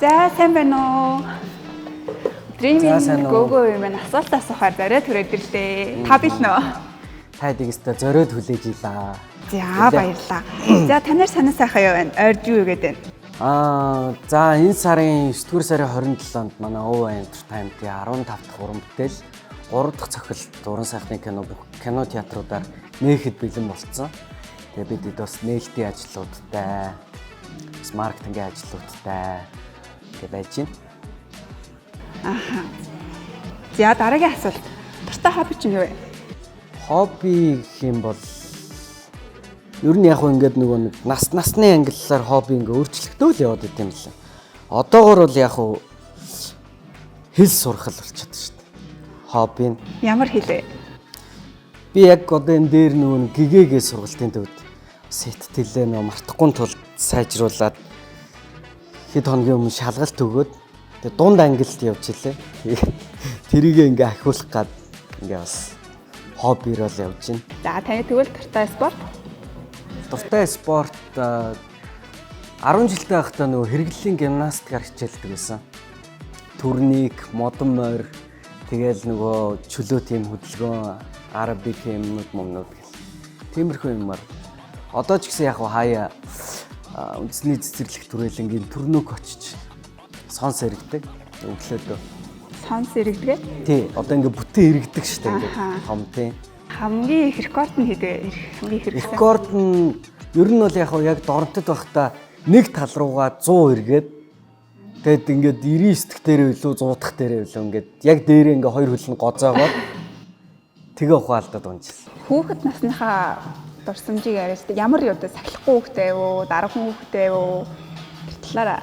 За, сайн байна уу? Өдрийн За, сайн минь уу. гөөгөө юм байна. Асуулт асуухаар зориод түрээд ирлээ. Та бэлэн үү? Та дэгстэй зориод хүлээж илаа. За, баярлаа. За, танаар санаа сайхан юу байна? Ойрд юу игээд байна? За, энэ сарын 9 дугаар сарын 27-нд манай Ова Entertainment-ийн 15 дахь уран бүтээл 3 дахь цохилт уран сайхны кино бүх кино театруудаар нээхэд бэлэн болцсон. Тэгээ бид эд бас нээлтийн ажлуудтай, бас маркетингийн ажлуудтай тэгээ байж байна. За, дараагийн асуулт. Дуртай хобби чинь юу вэ? Хобби гэх юм бол ер нь яг хөө ингээд нөгөө нэг насны ангиллаар хобби ингээ өөрчлөгдөөл яваад идэм лээ. Одоогор бол яг хөө хэл сурах л болчиход шүү дээ. Хобби нь. Ямар хэлээ? Би яг одоо энэ дээр нөгөө нэг гэгээгээ сургалтын төвд сэтгэлээ нөгөө мартахгүй тулд сайжруулад хэд хоногийн өмнө шалгалт өгөөд тэгээ дунд ангилалд явж илээ. Тэгээд тэрийг ингээ ахиулах гад ингээ бас хоббиор л явж байна. За, таны тэгвэл дуртай спорт? Дуртай спорт 10 жилтэй байхдаа нөгөө хэрэглэлийн гимнастикаар хичээлдэг байсан. Турник, модон морь, тэгэл нөгөө чөлөө тийм хөдөлгөөн, арабик юмнууд момнууд гэл. Тиймэрхүү юмар. Одоо ч гэсэн яг хаяа үндэсний цэцэрлэг түрээлэнгийн төрнөг очиж сонс эргэдэг. Өглөөдөө. Сонс эргэдэг. Тий, одоо ингээ бүтэн эргэдэг штэ ингээ том тий. Хамгийн их рекорд нь хэд вэ? Хамгийн их рекорд. Рекорд нь ер нь бол яг яг доронтод байхдаа нэг тал руугаа 100 эргээд тэгэд ингээд 99 дэх дээрээ илүү 100 дахь дээрээ илүү ингээд яг дээрээ ингээ хоёр хөл нь гоцоогоод тэгээ ухаалдаад унжсэн. Хүүхэд насныхаа дурсамжийг яриач та ямар юу вэ? Сахилахгүй хүүхдээ юу? Дараахан хүүхдээ юу? Тэр талаараа.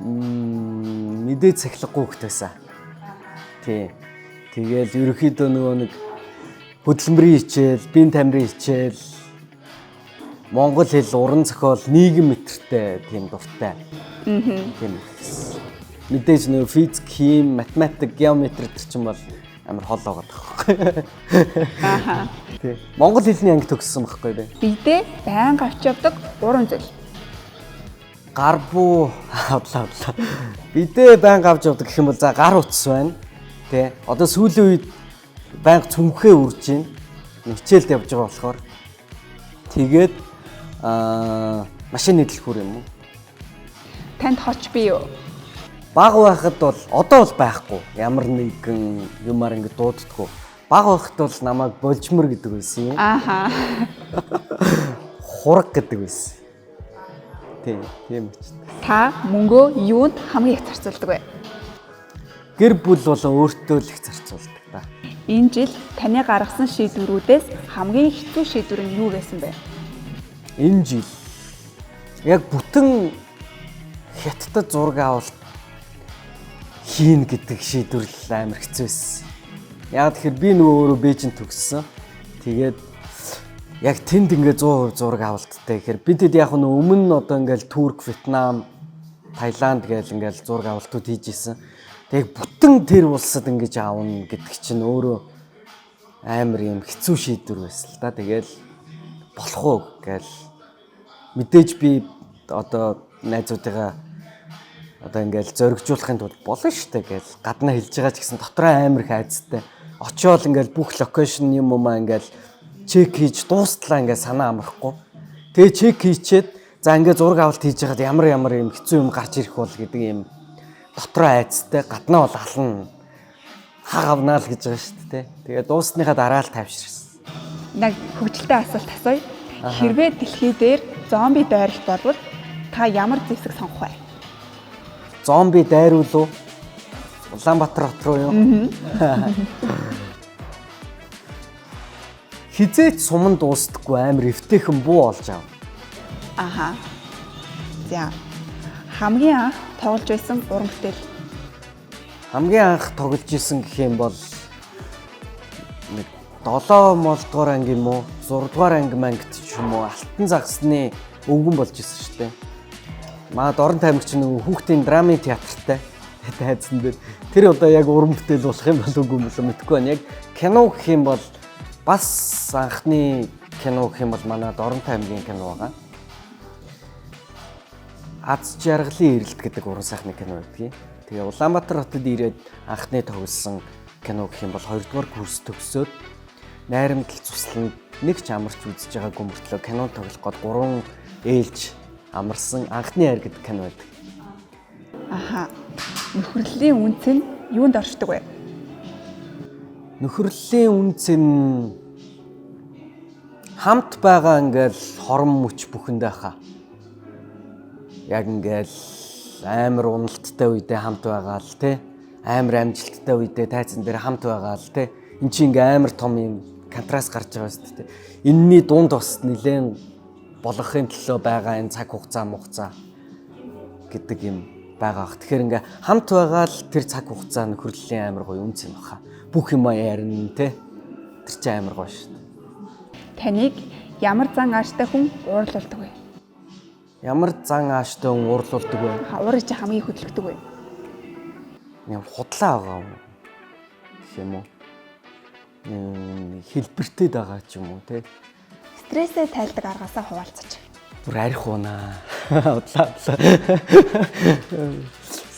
Мэдээж сахилахгүй хүүхэд байсан. Тий. Тэгээл ерөнхийдөө нөгөө нэг хөдөлмөрийн хичээл, биеийн тамирын хичээл, монгол хэл, уран зохиол, нийгэм мэтэртэй тийм дуртай. Тийм. Мэдээж нөгөө физик, хим, математик, геометри төр чинь бол амар хол байгаа байхгүй. Ааха. Тий. Монгол хэлний анги төгссөн байхгүй би. Бидээ байнга авч явдаг гурван зүйл. Гар буу авлаа авлаа. Бидээ байнга авч явдаг гэх юм бол за гар утас байна. Тэ. Одоо сүүлийн үед байнга цүнхээ үрж байна. Хичээлд явж байгаа болохоор. Тэгээд машин нийтлэхүр юм уу? Танд хоч бий юу? Баг байхад бол одоо бол байхгүй. Ямар нэгэн юмар ингэ дууддаггүй. Баг байхад бол намайг болжмор гэдэг байсан юм. Ааха. Хураг гэдэг байсан. Тий, тийм очтой. Та мөнгөө юунд хамгийн их зарцуулдаг вэ? Гэр бүл болон өөртөө л их зарцуулдаг та. Энэ жил таны гаргасан шийдвэрүүдээс хамгийн хэцүү шийдвэр нь юу байсан бэ? Энэ жил яг бүтэн хятадд зураг авалт хийн гэдэг шийдвэр л амар хэцүү байсан. Яг тэгэхээр би нөгөө өөрөө Бээжин төгссөн. Тэгээд яг тэнд ингээ 100% зураг авалттай гэхээр бид хэд яг нөгөө өмнө нь одоо ингээл Турк, Вьетнам, Таиланд гээл ингээл зураг авалтууд хийж исэн. Тэгээд бүтэн тэр улсад ингэж авна гэдэг чинь өөрөө амар юм хэцүү шийдвэр байсан л да. Тэгэл болох уу гээл мэдээж би одоо найзуудыгаа одоо ингээл зоригжуулахын тулд болно штэ гээл гаднаа хэлж байгаа ч гэсэн дотроо амар их айцтай. Очиод ингээл бүх location юм уу ингээл check хийж дуустлаа ингээл санаа амрахгүй. Тэгээ check хийчээд за ингээ зураг авалт хийж байхад ямар ямар юм хэцүү юм гарч ирэх бол гэдэг юм дотроо айцтай, гаднаа бол ална хаг авнаа л гэж байгаа шүү дээ. Тэгээ дуусныхаа дараа л тайвширсан. Нэг хөгжилтэй асуулт асууя. Хэрвээ дэлхий дээр зомби дайралт болвол та ямар зэвсэг сонгох вэ? Зомби дайруул уу? Улаанбаатар хот руу юу? Хизээч суман дуустдаггүй амар эвтэйхэн буу олж аав. Аха. За. Хамгийн анх тоглож байсан уран бүтээл. Хамгийн анх тоглож исэн гэх юм бол нэг 7 молдгоор анги юм уу, 6 дугаар анги мангит ч юм уу, алтан загасны өвгөн болж исэн шүү дээ. Маа Дорн таймаг чинь нөгөө хүүхдийн драмын театртай тайзан дээр тэр одоо яг уран бүтээл болох юм болов уу юм болов мэдэхгүй байна. Яг кино гэх юм бол бас анхны кино гэх юм бол манай Дорн таймгийн кино байгаа. Аз жаргалын эрэлт гэдэг уран сайхны кино байдгийг. Тэгээ Улаанбаатар хотод ирээд анхны тоглосон кино гэх юм бол 2 дугаар курс төгсөөд найрамдал цусланд нэг ч амарч үзэж байгаагүй мөртлөө кино тоглох гээд 3 ээлж амарсан анхны хайр гэдэг кино байдаг. Аха. Нөхөрлийн үнц нь юунд оршдог вэ? Нөхөрлийн үнц нь хамт байгаа ингээл хорон мөч бүхэндээ хаа. Яг ингээл амар уналттай үедээ хамт байгаа л те. Амар амжилттай үедээ тайзан дээр хамт байгаа л те. Эн чинь ингээ амар том юм контраст гарч байгаа шүү дээ. Энийний дунд бас нэлээд болгохын төлөө байгаа энэ цаг хугацаа мугацаа гэдэг юм байгаа бах. Тэгэхээр ингээ хамт байгаа л тэр цаг хугацаа нөхөрлөлийн амар гоё үнц юм баха. Бүх юм ярина те. Тэр чинь амар гоё шүү дээ. Таныг ямар зан ааштай хүн уурлуулдаг вэ? Ямар зан ааштай хүн уурлуулдаг вэ? Уурыг чи хамгийн их хөдөлгдөг вэ? Юм худлаа байгаа юм гэх юм уу? Хэлбэртэй байгаа ч юм уу те. Стрессээ тайлдаг аргаасаа хуваалцаж. Бүр арих уунаа. Удлаа.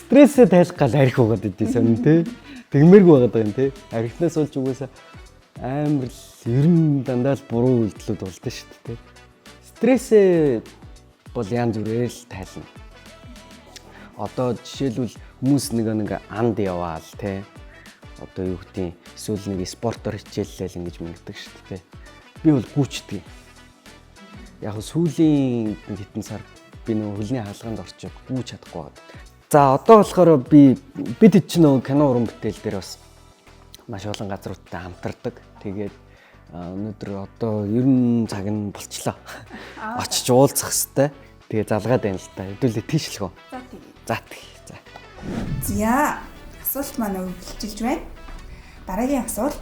Стрессээ тайлах гал арих уугаад идэв сонь те. Тэгмээргүй байгаад байгаа юм те. Арихнаас болж угаасаа амар л ер нь дандаа л буруу үйлдэлүүд болдсон шүү дээ. Стрессээ бол янз бүрээр л тайлна. Одоо жишээлбэл хүмүүс нэг анд яваал те. Одоо юу гэдгийг эсвэл нэг спортоор хичээллээл ингэж мэгдэг шүү дээ. Би бол гүйчдэг. Яг сүүлийн хэдэн сар би нөгөө хөлний хаалганд орчоод гүйч чадахгүй байгаад. За одоо болохоор бид чинь нөгөө кино уран бүтээл дээр бас маш олон газруудтай хамтардаг. Тэгээд өнөөдөр одоо 90 цаг нь болчлоо. Очиж уулзах хэвээр. Тэгээ залгаад байна л та. Хэдүүлээ тийшлэх үү? За тий. За тий. За. За асуулт маань үргэлжилж байна. Дараагийн асуулт.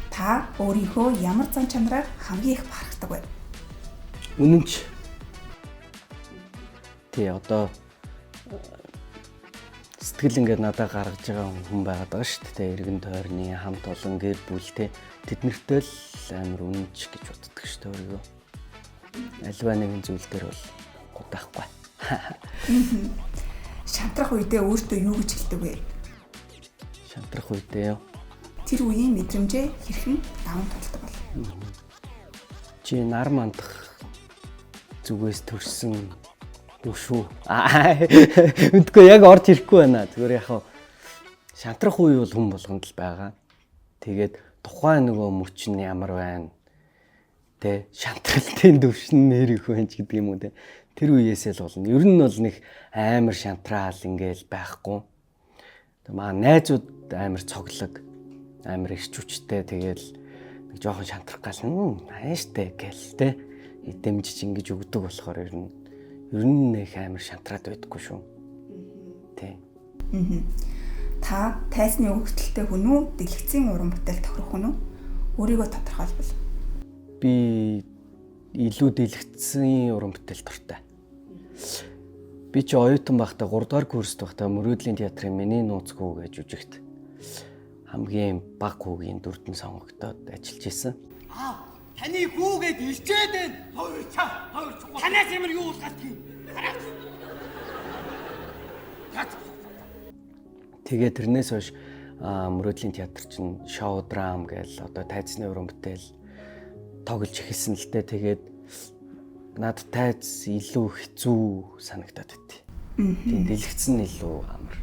Та өөрийнхөө ямар зан чанараар хамгийн их бахархдаг вэ? Үнэн ч. Тий одоо сэтгэл ингээд надад гаргаж байгаа хүн байгаад байгаа шүү дээ. Эргэн тойрны хамт олон гэр бүл те тэднэртэй л амар үнэнч гэж боддог шүү дээ өөрийгөө. Альва нэгэн зүйл дээр бол гудаахгүй. Шантрах үедээ өөртөө юу гэж хэлдэг вэ? Шантрах үедээ юу? Тэр үеийн мэдрэмжээ хэрхэн даван туулдаг бол? Чи нар мандах зүгээс төрсөн үү шүү. Мэдгүй яг орж ирэхгүй байна. Зүгээр яг шантрах үе бол хүн болгонд л байгаа. Тэгээд тухайн нөгөө мөч нь ямар байна? Тэ шантралтын төвшин нэр их байна ч гэдэг юм уу тэ. Тэр үеэсээ л болно. Ер нь бол нэг амар шантраал ингээл байхгүй. Маа найзууд амар цоглог, амар ирч хүчтэй тэгэл нэг жоохон шантрах гал ааштай гэл тэ дэмжиж ингэж өгдөг болохоор ер нь нэг амар шантраад байдаггүй шүү. Тэ. Та тайсны өгөгдөлтэй хүн үү, дэлгэцийн уран бүтээл тохирох хүн үү? Өөрийгөө тодорхойлбол. Би илүү дэлгэцийн уран бүтээл дуртай. Би чи оюутан байхдаа 3 дугаар курст байхдаа Мөрөөдлийн театрын Миний нууцгүй гэж жүжигт хамгийн бага хүүгийн дүрдэн сонгогдоод ажиллаж исэн. Аа, таны хүүгээд ирчээд байна. Хоёрчаа, хоёрч. Танаас ямар юу уулгаад тийм. Тэгээ тэрнээс хойш Мөрөөдлийн театр чинь шоу драм гээл одоо тайзны уран бүтээл тоглож эхэлсэн л дээ. Тэгээд над тайз илүү хэцүү санагдаад байт. Тийм дэлгэцэн нь илүү амар.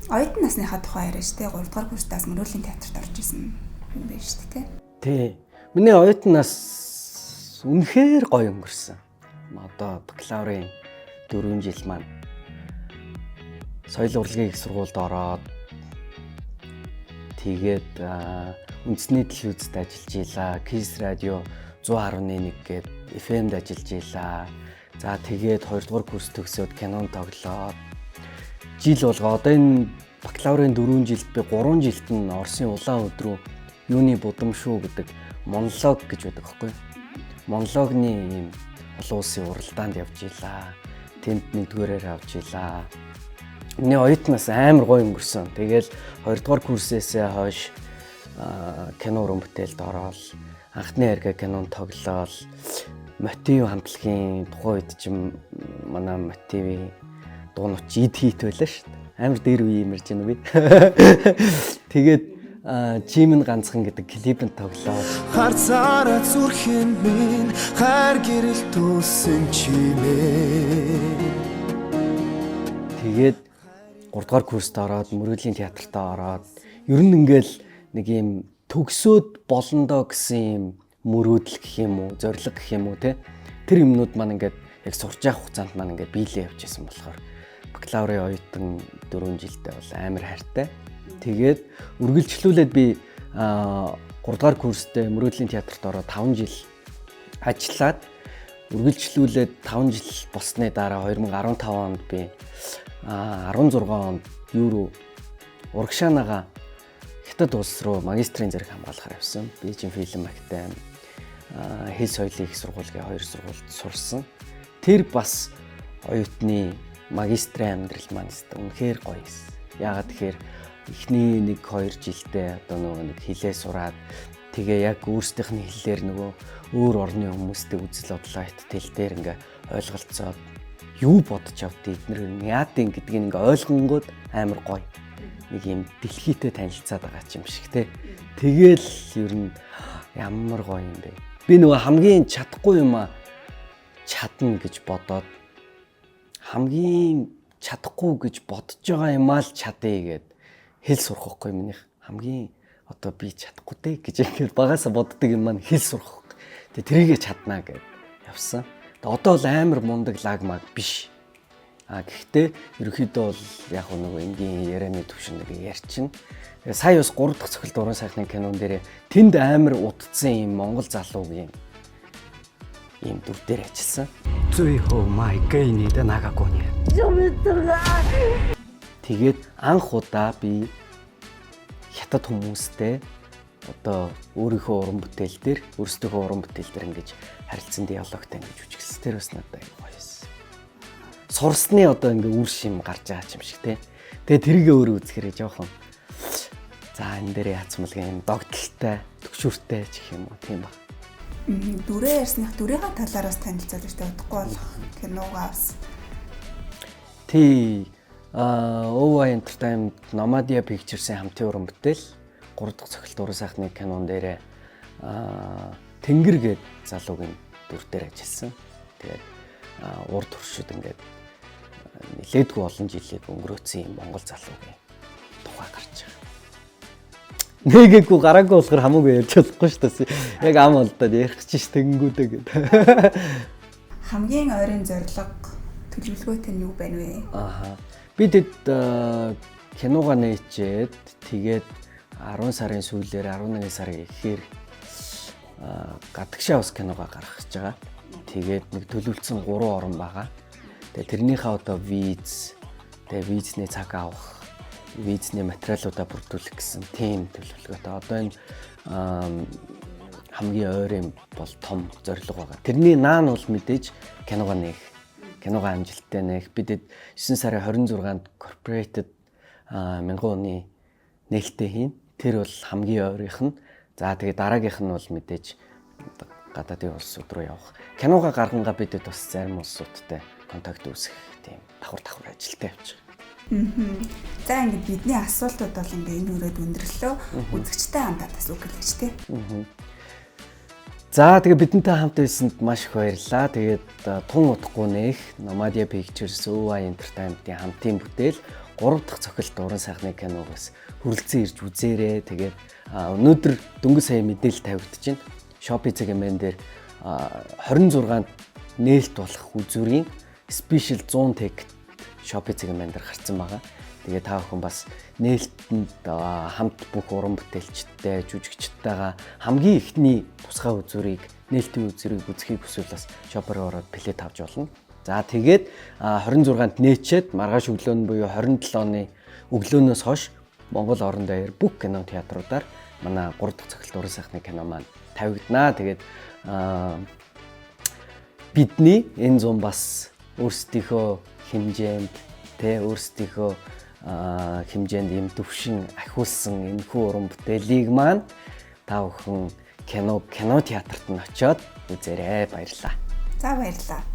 Оюутан насныхаа тухай яриаш те 3 дугаар курстаас Мөрөөдлийн театрт орж исэн юм байна шүү дээ. Тий. Миний оюутан нас үнэхээр гоё өнгөрсөн. Одоо бакалаврын 4 жил маань соёл урлагийн их сургуульд ороод тэгээд үндэсний телевизэд ажиллаж ийлаа. Kiss Radio 100.1 гээд FM-д ажиллаж ийлаа. За тэгээд 2 дугаар курс төгсөөд кинон тоглоод жил болго одоо энэ бакалаврын 4 жилд би 3 жилд нь Оросын улаан өдрөө юуны будам шүү гэдэг монолог гэж байдаг аахгүй. Монологны ийм олон улсын уралдаанд явж ийлаа. Тэнд нэгдүгээрээр авч ийлаа. Миний оюутнаас амар гоё өнгөрсөн. Тэгэл 2 дугаар курсээсээ хойш кино уран бүтээлд ороод анхны хайргаа кинонд тоглоол. Мотив хамтлагийн тухайн үед чинь манай Мотивын дуунууд чи эд хийт байлаа шүү дээ. Амар дээр үе юм ярьж байна би. Тэгээд Чимэн ганцхан гэдэг клипэнд тоглоод Харцаараа зүрхэн минь хайр гэрэл тулсан чимээ. Тэгээд 3 дугаар курст ороод мөрөөдлийн театртаа ороод ер нь ингээл нэг юм төгсөөд болондоо гэсэн юм мөрөөдөл гэх юм уу, зорилго гэх юм уу те. Тэр юмнууд маань ингээд яг сурч явах хугацаанд маань ингээд биелээ явж исэн болохоор бакалаврын оюутан 4 жилдээ бол амар хайртай. Тэгээд үргэлжлүүлээд би 3 дугаар курстэй мөрөөдлийн театрт ороод 5 жил ажиллаад үргэлжлүүлээд 5 жил болсны дараа 2015 онд би 16 онд юу руу урагшаанаага Хятад улс руу магистрийн зэрэг хамгаалахаар явсан. Бээжин фильм академи, хэл соёлын их сургуулийн 2 сургуульд сурсан. Тэр бас оюутны магистрийн амьдрал маань үнэхээр гоё эс. Яагаад тэгэхээр эхний 1-2 жилдээ одоо нөгөө нэг хилээ сураад тэгээ яг өөрсдийнх нь хэллээр нөгөө өөр орны хүмүүстэй үзэл бодлоо хятад хэл дээр ингээ ойлголцоод юу бодож авдгийг эднэр яадын гэдгийг ингээ ойлгонгууд амар гоё. Нэг юм дэлхийтэй танилцаад байгаа ч юм шиг те. Тэгээл ер нь ямар гоё юм бэ. Би нөгөө хамгийн чадахгүй юм а чадна гэж бодоод хамгийн чадахгүй гэж бодож байгаа юмаа л чадъя гэд хэл сурах байхгүй минийх хамгийн одоо би чадахгүй дээ гэж ингээд багасаа боддог юм маань хэл сурах. Тэгээ тэрийгэ чаднаа гэд явсан. Тэгээ одоо бол амар мундаг лаг маг биш. А гэхдээ ерөнхийдөө бол яг нөгөө энгийн ярианы төвшөнд нэг ярьчин. Тэгээ сая бас 3 дахь цохилт уран сайхны кинон дээр тэнд амар удцсан юм монгол залуугийн ийм дүр дээр ажилласан. 最后卖给你的那个姑娘。 Тэгээд анх удаа би хятад хүмүүстэй одоо өөрийнхөө уран бүтээл дээр өөрсдийнхөө уран бүтээл дээр ингэж харилцан диалогтой ингэж үжигсэн. Тэр бас надад аягүй гоё байсан. Сурсны одоо ингээ үр шим гарч байгаа юм шиг те. Тэгээ тэрийгээ өөрөө үзэхээр жоохон за энэ дээр яацмал юм догтлолтой, төгшүүртэй ч гэх юм уу тийм ба. Дүрээ ярьсных дүрийнхаа талаараас танилцуулж штэ удахгүй болох киногаа бас. Тий. OY Entertainment Nomadia Pictures-ийн хамтын уран бүтээл 3 дахь цохилт уран сайхны кинон дээр Тэнгэр гээд залуугийн дүр дээр ажилласан. Тэгээд урд туршид ингээд нэлээдгүй олон жилийг өнгөрөөцсөн юм монгол залуугийн тухай гарч байгаа. Нэгээгүй гараагүй болохоор хамаагүй ярьж болохгүй шүү дээ. Яг ам олдоод ярих гэж ш тэнгүүдээ гэд. Хамгийн ойрын зорилго төлөвлөгөөтэй нь юу байна вэ? Аха. Би тэд киногоо нээчээд тэгээд 10 сарын сүүлээр 11 сарын эхээр гадагшаа бас киногоо гаргах гэж байгаа. Тэгээд нэг төлөвлөсөн 3 орн байгаа. Тэгээд тэрнийхээ одоо виз, тэгээд визний цаг авах, визний материалуудаа бүрдүүлэх гэсэн тийм төлөвлөгөөтэй. Одоо энэ хамгийн ойрын бол том зорилго байгаа. Тэрний наан бол мэдээж киногоо нээх, киногоо амжилттай нээх. Бид 9 сарын 26-нд corporated 1000 оны нээлттэй хийн. Тэр бол хамгийн ойрынх нь. За тэгээ дараагийнх нь бол мэдээж гадаадын улсууд руу явах. Киногоо гаргангаа бидэд бас зарим улсуудтай контакт үүсгэх тийм давхар ажилтай явж байгаа. За ингээд бидний асуултууд бол ингээ энэ хүрээд өндөрлөө. Үзэгчтэй хандаад бас үг хэлээч тээ. За тэгээ бидэнтэй хамт байсанд маш их баярлалаа. Тэгээд тун удахгүй нэх Nomadia Pictures OY Entertainment-ийн хамтын бүтээл 3 дахь цохилт уран сайхны киногоос хүрэлцэн ирж үзээрэй. Тэгээд өнөөдөр дөнгөж сая мэдээлэл тавигдаж байна. Shopee CGM дээр 26-нд нээлт болох үзүүрийн special 100 ticket Shopee CGM дээр гарсан байгаа. Тэгээ та бүхэн бас нээлтэнд хамт бүх уран бүтээлчтэй, жүжигчтэйгээ хамгийн эхний тусгай үзүүрийг, нээлтийн үзүүрийг үзэхийг хүсвэл бас Shopee руу ороод билет авч болно. За тэгээд 26-нд нээчээд маргааш өглөө нь буюу 27 оны өглөөнөөс хойш Монгол орон даяар бүх кино театруудаар манай 3 дахь цохилт уран сайхны кино маань тавигдана. Тэгээд бидний энэ зун бас өөрсдийнхөө хэмжээнд тэ өөрсдийнхөө хэмжээнд ийм төвшин ахиулсан энэхүү уран бүтээлийг маань та бүхэн кино театрт нь очиод үзээрэй. Баярлалаа. За, баярлалаа.